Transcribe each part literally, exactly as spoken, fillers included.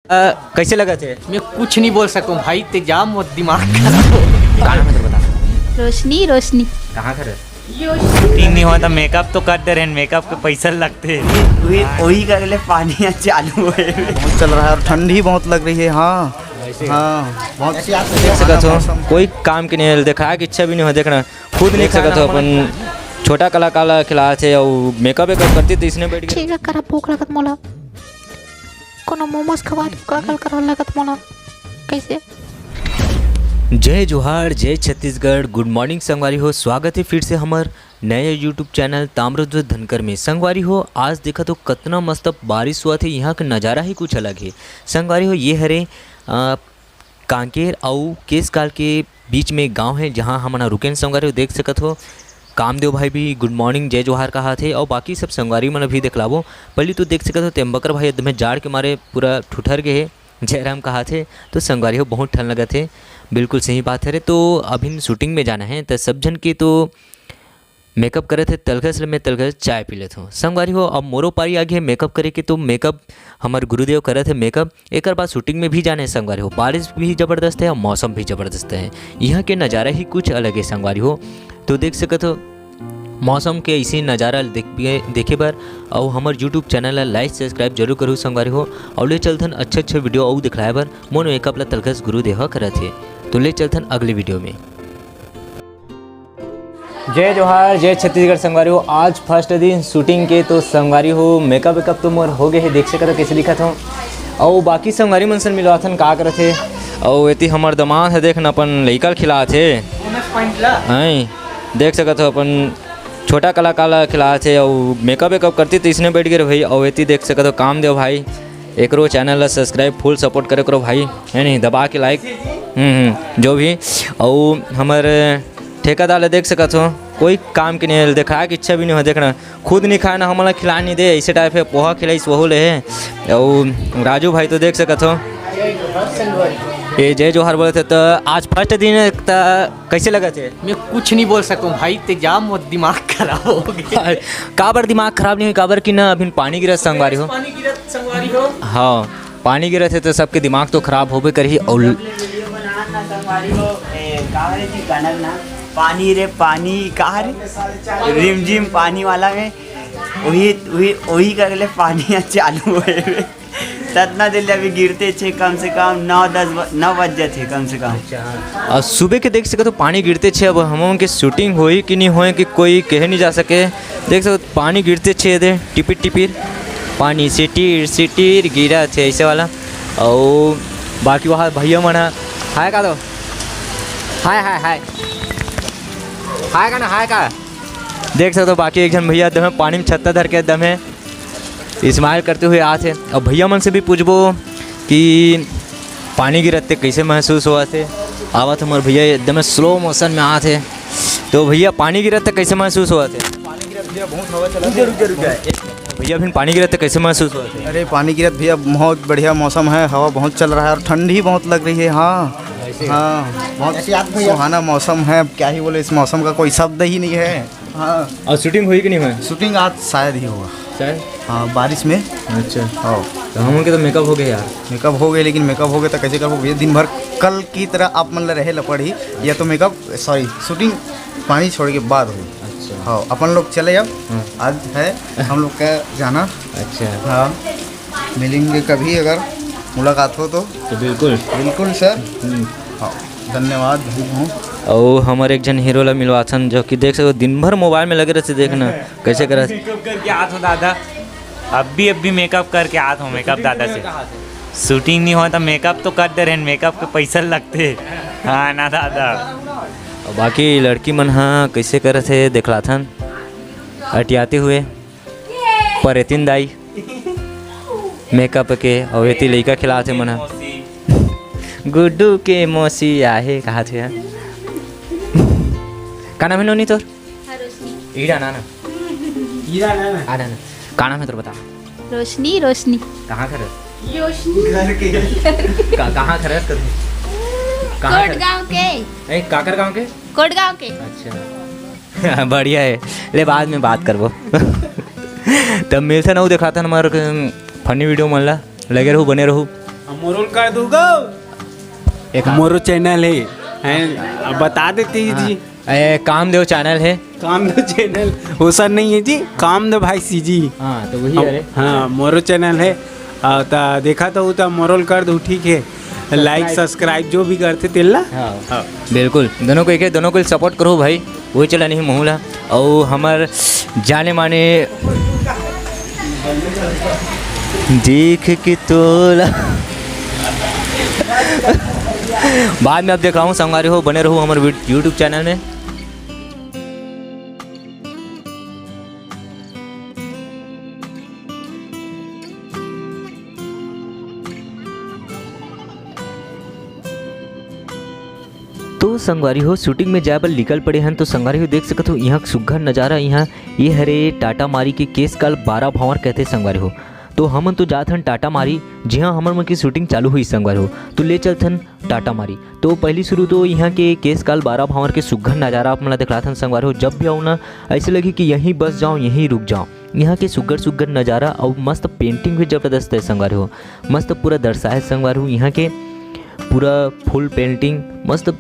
अ, कैसे लगत हे? मैं कुछ नहीं बोल सकूं भाई, ते जा मोर दिमाग खराब हो गया। का नाम हे तोर, बता। रोशनी, रोशनी। कहाँ के हरे? शूटिंग नहीं होय त मेकअप तो कर दे रहे, मेकअप के पैसा लगते। वही, वही कर ले, पानी यहाँ चालू है। बहुत चल रहा है और ठंड ही बहुत लग रही है। हाँ, हाँ, बहुत देख सकत हो, कोई काम के नहीं है, देखा के इच्छा भी नहीं हो देखना, खुद नहीं देख सकत हो। अपन छोटा कलाकार ला खिलात हे और मेकअप वेकअप करती तो इसने बैठ के ठीक है, करा भूख लगत मोला। कोनो मोमोज खवा दू, का कल करा लगत मोला। कैसे? जय जोहार, जय छत्तीसगढ़, गुड मॉर्निंग संगवारी हो, स्वागत है फिर से हमर नए YouTube चैनल ताम्रध्वज धनकर में। संगवारी हो, आज देखत हो कतना मस्त बारिश होवत हे, यहाँ के नज़ारा ही कुछ अलग है। संगवारी हो, ये हरे, अ, कांकेर अउ केशकाल के बीच में एक गांव है, जहां हमन ह रुकेन संगवारी हो। देख सकत हो, कामदेव भाई भी गुड मॉर्निंग, जय जोहार कहात हे, अउ बाकी सब संगवारी मन भी देखलाबो। पहली तो देख सकत हो, तेम्बकर भाई एकदम जाड़ के मारे पूरा ठुठर गे हे, जयराम कहात हे। तो संगवारी हो, बहुत ठंड लगत हे, बिल्कुल सही बात हरे। तो अभिन शूटिंग में जाना है, तो सब झन के तो मेकअप करत हे, तलखस ले मैं तलखस चाय पी लेत हूँ। संगवारी हो, अब मोरो पारी आ गे हे मेकअप करे के, तो मेकअप हमर गुरुदेव करत हे मेकअप। एकर बाद शूटिंग में भी जाना है संगवारी हो, बारिश भी जबरदस्त है और मौसम भी जबरदस्त है, यहाँ के नज़ारा ही कुछ अलग है संगवारी हो। तो देख सकत हो, मौसम के ऐसे नज़ारा देख-, देखे बर अउ हमर YouTube चैनल ला लाइक सब्सक्राइब जरूर करू संगवारी हो, और ले चलथन अच्छे अच्छे वीडियो अउ दिखलाए बर मोर मेकअप ला तलखस गुरुदेव ह करत हे। तो ले चलथन अगले वीडियो में। जय जोहार, जय छत्तीसगढ़ संगवारी हो। आज फर्स्ट दिन शूटिंग के, तो संगवारी हो, मेकअप वेकअप तो मोर हो गए हे, देख सकत हो कैसे दिखत हो। अउ बाकी संगवारी मन से मिलवाथन का करत हे। अउ एती हमर दमाद हे, देख न अपन लइका ल खिलात हे। हैं, देख सकत हो अपन छोटा कलाकार ला खिलात हे। अउ मेकअप वेकअप करती तो इसने बैठ गए रे भाई। अउ एती देख सकत हो कामदेव भाई, एकरो चैनल ला सब्सक्राइब, फुल सपोर्ट करे करो भाई, है नहीं, दबा के लाइक, हम्म, हम्म, जो भी। अउ हमर ठेकेदार ला देख सकत हो, कोई काम के नहीं, देखा के इच्छा भी नहीं हो देखना, खुद नहीं खाए ना, हमन ला खिला नहीं दे, ऐसे टाइप है, पोहा खिलाइस वहू ले है। अउ राजू भाई तो देख सकत हो, ये जय जोहार बोलत हे। तो आज फर्स्ट दिन है, तो कैसे लगत हे? मैं कुछ नहीं बोल सकूं भाई, ते जा मोर दिमाग खराब हो गया। काबर दिमाग खराब नहीं हुई, काबर कि ना अभी पानी गिरत संगवारी हो। पानी गिरत संगवारी हो। हाँ, पानी गिरत हे तो सबके दिमाग तो खराब होबे करही। और वीडियो बनात ना संगवारी हो, ए, का हरे जी गाना ना, पानी रे पानी, का हरे? रिमझिम पानी वाला में, वही, वही, वही कर ले, पानी ह चालू होए। ततना देर ले अभी गिरते छे, कम से कम नौ दस ब-, नौ बज जाथे कम से कम। अच्छा, हाँ। और सुबह के देख सकत हो पानी गिरते छे, अब हमन के शूटिंग होई कि नहीं होई कि कोई कहे नहीं जा सके। देख सकत हो पानी गिरते छे दे, टिपिर टिपिर पानी सिटीर सिटीर गिरत हे ऐसे वाला। और बाकी वहाँ भैया मन ह, हाय का दो, हाय, हाय, हाय, हाय का ना, हाय का। देख सकत हो बाकी एक झन भैया दमे पानी में छत्ता धर के दमे स्माइल करते हुए आत हे। अब भैया मन से भी पूछबो कि पानी गिरत ते कैसे महसूस होवत हे। आवत हमर भैया एकदम स्लो मोशन में आत हे। तो भैया, पानी गिरत ते कैसे महसूस होवत हे? पानी गिरत भैया, बहुत हवा चलत हे। रुक जा, रुक जा, रुक जा। भैया, अभी पानी गिरत ते कैसे महसूस होवत हे? अरे, पानी गिरत भैया, बहुत बढ़िया मौसम है, हवा बहुत चल रहा है और ठंड ही बहुत लग रही है। हाँ, हाँ, बहुत सुहाना मौसम है। अब क्या ही बोले, इस मौसम का कोई शब्द ही नहीं है। हाँ। और शूटिंग हुई कि नहीं हुई? शूटिंग आज शायद ही होगा। शायद? हाँ, बारिश में। अच्छा। हाँ। तो हम उनके तो मेकअप हो गए यार। मेकअप हो गए, लेकिन मेकअप हो गए तो कैसे करबो भैया? दिन भर कल की तरह आप मन ला रहे ला पड़ी, या तो मेकअप, सॉरी, शूटिंग पानी छोड़ के बाद हुई। अच्छा। हाँ, अपन लोग चले अब। हाँ। आज है हम लोग का जाना। अच्छा। हाँ, मिलेंगे कभी अगर मुलाकात हो तो। तो बिल्कुल। बिल्कुल सर। हम्म। हाँ, धन्यवाद भाई, हूँ। अउ हमर एक झन हीरो ला मिलवाथन, जो कि देख सकत हो, दिन भर मोबाइल में लगे रहते, देखना कैसे करत। मेकअप करके आत हो दादा, अब भी, अब भी मेकअप करके आत हो, मेकअप दादा से। शूटिंग नहीं होय तो मेकअप तो कर दे रहे, मेकअप के पैसा लगते। हाँ ना दादा। अउ बाकी लड़की मन ह कैसे करत हे, देखलाथन, अटियाते हुए। परेतिन दाई मेकअप के, अउ एती लइका खिलात हे मन ह। गुड्डू के मौसी आहे, कहात हे यार। का नाम हे नोनी तोर? हाँ, रोशनी। हीरा ना ना। हीरा ना ना। आ ना ना। का नाम हे तोर, बता। रोशनी, रोशनी। कहाँ घर हे? रोशनी। घर के। का-, कहाँ घर हे? कहाँ घर? कोटगांव के। ए, काकर गांव के? कोटगांव के। अच्छा। बढ़िया हे, ले बाद में बात करबो। तब मिलथन अउ देखाथन हमर फनी वीडियो मन ला, लगे रहू, बने रहू। मोरोल कर दूंगा। एक मोरो चैनल है, हैं, अब बता देते ही जी। ए, कामदेव चैनल है। कामदेव चैनल, वो सर नहीं है जी, कामदेव भाई सीजी। हाँ, तो वही हम, अरे। हाँ, मोरो चैनल है। आ, ता देखा तो उता मोरोल कर दो, ठीक है। लाइक, सब्सक्राइब जो भी करते तेला। हाँ। हाँ। बिल्कुल, दोनों को एक, दोनों को सपोर्ट करो भाई, वही चला नहीं महूला। और हमर जाने माने देख के तोला। बाद में आप देख रहा हूँ संगवारी हो, बने रहो हमारे वीड-, YouTube चैनल में। तो संगवारी हो, शूटिंग में जाए बर निकल पड़े हन। तो संगवारी हो, देख सकत हो यहाँ के सुग्घर नजारा। यहाँ ये हरे टाटा मारी के केसकाल बारा भांवर कहते संगवारी हो। तो हमन तो जात हन टाटा मारी, जिहाँ हमर मन की शूटिंग चालू हुई संगवारी हो। तो ले चलथन टाटा मारी। तो पहली शुरू तो यहाँ के केसकाल बारा भांवर के सुग्घर नजारा आप मन ला दिखलाथन संगवारी हो। जब भी आओ ना, ऐसे लगी कि यहीं बस जाओ, यहीं रुक जाओ। यहाँ के सुग्घर सुग्घर नजारा और मस्त पेंटिंग भी जबरदस्त है संगवारी हो। मस्त पूरा दर्शाए संगवारी हो यहाँ के पूरा फुल पेंटिंग मस्त,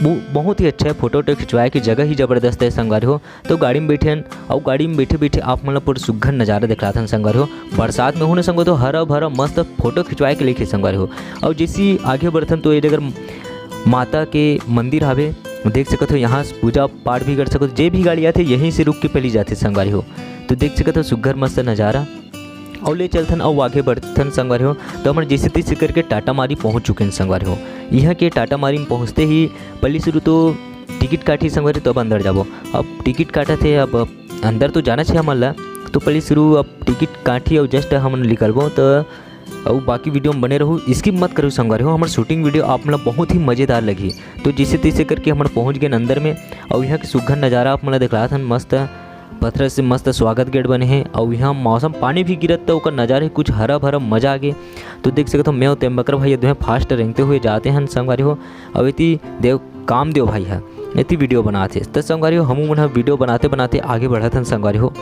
वो बहुत ही अच्छा है। फोटो वोटो खिंचवाए के जगह ही जबरदस्त है संगवारी हो। तो गाड़ी में बैठे हन, अउ गाड़ी में बैठे बैठे आप मन ला पूरा सुग्घर नजारा दिखलाथन संगवारी हो। बरसात में हो ना संगवारी हो, तो हरा भरा मस्त फोटो खिंचवाए के लेके संगवारी हो। अउ जैसे ही आगे बढ़थन तो ये जगह माता के मंदिर हावे, देख सकत हो यहाँ से पूजा पाठ भी कर सकत हो। जे भी गाड़ी आथे यहीं से रुक के पहली जाथे संगवारी हो। तो देख सकत हो सुग्घर मस्त नजारा। अउ ले चलथन अउ आगे बढ़थन संगवारी हो। तो हमन जैसे तैसे करके टाटा मारी पहुँच चुके हैं संगवारी हो। यहाँ के टाटा मारी में पहुँचते ही पहली शुरू तो टिकट काटही संगवारी, तो अब अंदर जाबो। अब टिकट काटत हे, अब अंदर तो जाना चाहिए हमन ला। तो पहली शुरू अब टिकट काटही अउ जस्ट हमन निकलबो। तो अउ बाकी वीडियो में बने रहू, स्किप मत करू संगवारी हो। हमर शूटिंग वीडियो आप मन ला बहुत ही मजेदार लगही। तो जैसे तैसे करके हमन पहुँच गए अंदर में। अउ यहाँ के सुग्घर नजारा आप मन ला दिखलात हन, मस्त पत्थर से मस्त स्वागत गेट बने हे। अउ यहाँ मौसम पानी भी गिरत, तो ओकर नजारा ही कुछ हरा भरा मजा आ गे। तो देख सकत हो, मैं अउ तेम्बकर भाई ये दोहे फास्ट रेंगते हुए जाते हन संगवारी हो। अउ एती देव कामदेव भाई ह एती वीडियो बनात हे। त संगवारी हो, हमू मन ह वीडियो बनाते बनाते आगे बढ़त हन संगवारी हो।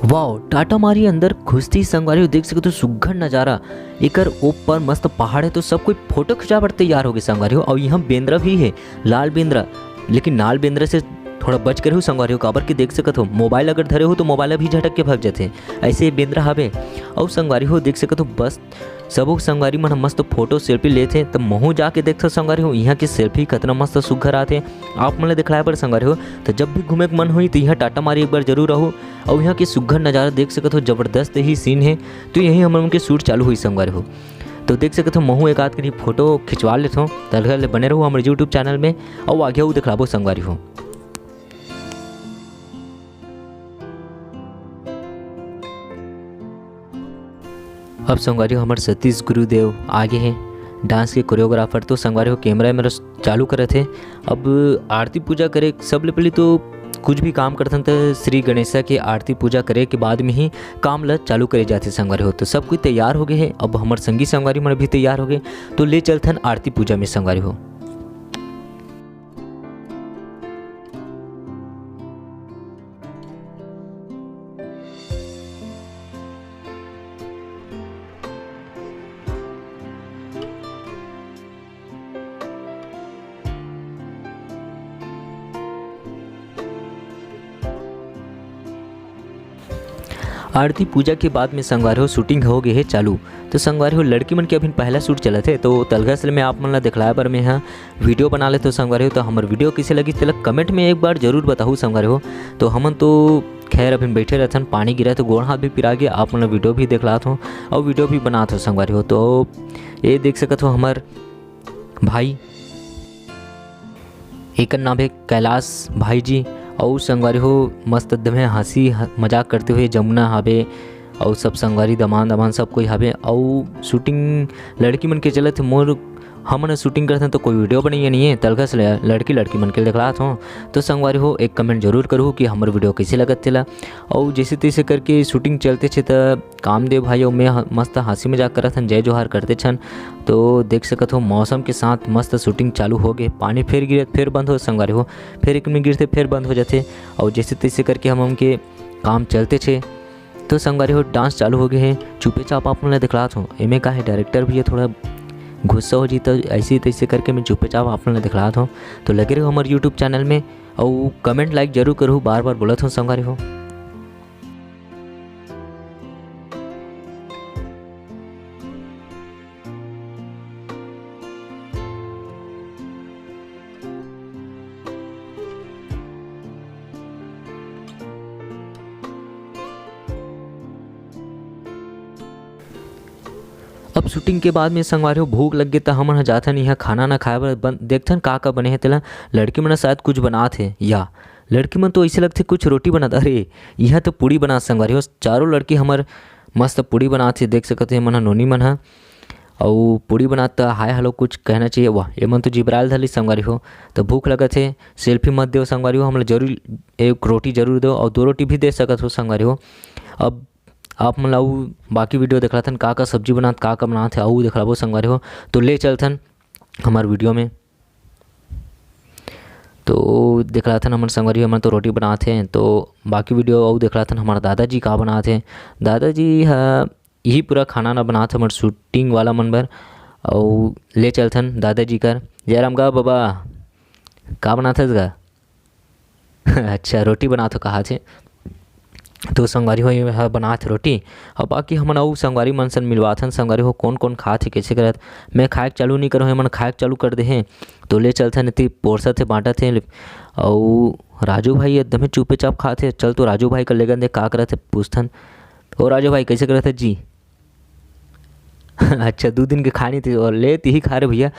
वाओ, टाटा मारी अंदर घुसती संगवारी हो, देख सकत हो सुग्घर नजारा। एकर ऊपर मस्त पहाड़ है, तो सब कोई फोटो खिंचाए बर तैयार हो गए संगवारी हो। अउ यहाँ बेंदरा भी है, लाल बेंदरा, लेकिन लाल बेंदरा से थोड़ा बच कर हो संगवारी हो, काबर के देख सकत हो मोबाइल अगर धरे हो तो मोबाइल भी झटक के भाग जाथे, ऐसे बेंदरा हवे। अउ संगवारी हो देख सकत हो बस सबो संगवारी मन ह मस्त फोटो सेल्फी लेथे। त महू जाके देखथव संगवारी हो, इहाँ के सेल्फी कतना मस्त सुग्घर आथे। आप मन ल दिखलाए बर संगवारी हो, त जब भी घूमे के मन होही त इहाँ टाटा मारी एक बार जरूर आहू। अउ इहाँ के सुग्घर नजारा देख सकत हो, जबरदस्त ही सीन हे। तो यही हमन के शूट चालू होही संगवारी हो। तो देख सकत हो, महू एक आध कनी फोटो खिंचवा लेथव। त अलगा ले बने रहू हमर YouTube चैनल में, अउ आगे अउ दिखलाबो संगवारी हो। अब संगवारी हो, हमर सतीश गुरुदेव आगे हे, डांस के कोरियोग्राफर। तो संगवारी हो, कैमरा मेरा चालू करत हे। अब आरती पूजा करे, सबले पहले तो कुछ भी काम करथन त श्री गणेशा के आरती पूजा करे के बाद में ही काम ल चालू करे जाथे संगवारी हो। तो सब कोई तैयार हो गए हे, अब हमर संगी संगवारी मन भी तैयार हो गए, तो ले चलथन आरती पूजा में संगवारी हो। आरती पूजा के बाद में संगवारी हो, शूटिंग हो गए हे चालू। तो संगवारी हो, लड़की मन के अभी पहला शूट चलत हे, तो तलघस ले मैं आप मन ला दिखलाए बर में हा वीडियो बना लेथव संगवारी हो। तो हमर वीडियो कइसे लगिस, तेला कमेंट में एक बार जरूर बताहू संगवारी हो। तो हमन तो खैर अभी बैठे रहथन, पानी गिरा तो गोड़ हाथ भी पिरा गे। आप मन ला वीडियो भी दिखलात हो अउ वीडियो भी बनात हो संगवारी हो। तो ये देख सकत हो हमर भाई, एकर नाम हे कैलाश भाई जी। अउ संगवारी हो, मस्त एकदम हे हंसी ह-, मजाक करते हुए जमुना हावे, अउ सब संगवारी दमान दमान सब कोई हावे। अउ शूटिंग लड़की मन के चलत हे, मोर हमन शूटिंग करथन तो कोई वीडियो बनइया नहीं है, तलखा से ल-, लड़की लड़की मन के देखलात हो। तो संगवारी हो, एक कमेंट जरूर करू कि हमर वीडियो कैसे लगत तेला। और जैसे तैसे करके शूटिंग चलते छे त कामदेव भाई और मैं ह-, मस्त हंसी मजाक करत हन, जय जोहार करते छन। तो देख सकत हो, मौसम के साथ मस्त शूटिंग चालू हो गए। पानी फिर गिरत फिर बंद हो संगवारी हो, फिर एक में गिरते फिर बंद हो जाते। और जैसे तैसे करके हम हमके काम चलते छे। तो संगवारी हो, डांस चालू हो गए हैं। चुपे चाप आप मन ला दिखलात हो, एमे का है, डायरेक्टर भी है, थोड़ा गुस्सा हो जी, तो ऐसे तैसे करके मैं चुपे चाप आप मन ला दिखलात हो। तो लगे रहो हमारे यूट्यूब चैनल में, और कमेंट लाइक जरूर करू, बार बार बोलत हो संगवारी हो। अब शूटिंग के बाद में संगवारी हो, भूख लग गे, त हमन ह जाथन इहाँ खाना ना खाए बर, बन-, देखथन का का बने हे तेला। लड़की मन ह शायद कुछ बनात हे, या लड़की मन तो ऐसे लगथे कुछ रोटी बनात। अरे, इहाँ तो पूड़ी बनात संगवारी हो। चारों लड़की हमर मस्त पूड़ी बनात हे, देख सकत हे मन ह, नोनी मन ह। अउ पूड़ी बनात त हाय हेलो कुछ कहना चाहिए। वाह, ये मन तो जिबराल धली संगवारी हो। तो भूख लगत हे, सेल्फी मत देव संगवारी हो, हमला जरूर एक रोटी जरूर दो, और दो रोटी भी दे सकत हो संगवारी हो। अब आप मन ला अउ बाकी वीडियो दिखलाथन, का का सब्जी बनात, का का बनात हे, अउ दिखलाबो संगवारी हो। तो ले चलथन हमार वीडियो में। तो दिखलाथन हमर संगवारी, हमन तो रोटी बनात हे, तो बाकी वीडियो अउ दिखलाथन हमार दादाजी का बनात हे। दादाजी ह यही पूरा खाना ना बनात हे हमर शूटिंग वाला मन बर। अउ ले चलथन दादाजी कर। जयराम गा बाबा, का बनात हस गा? अच्छा, रोटी बनात हो कहा थे। तो संगवारी हो, ये ह बनात हे रोटी। अब बाकी हमन अउ संगवारी मन सन मिलवाथन, संगवारी हो कोन कोन खात हे, कैसे करत। मैं खाए के चालू नहीं करो, हमन खाए के चालू कर दे हे। तो ले चलथन, एती पोरसत हे, बांटत हे। अउ राजू भाई एकदमे चुपे चाप खात हे। चल तो राजू भाई कर लेगन दे, का करत हे पूछथन। ओ राजू भाई, कैसे करत हे जी? अच्छा, दू दिन के खानी थी और ले तिही खा रे भैया।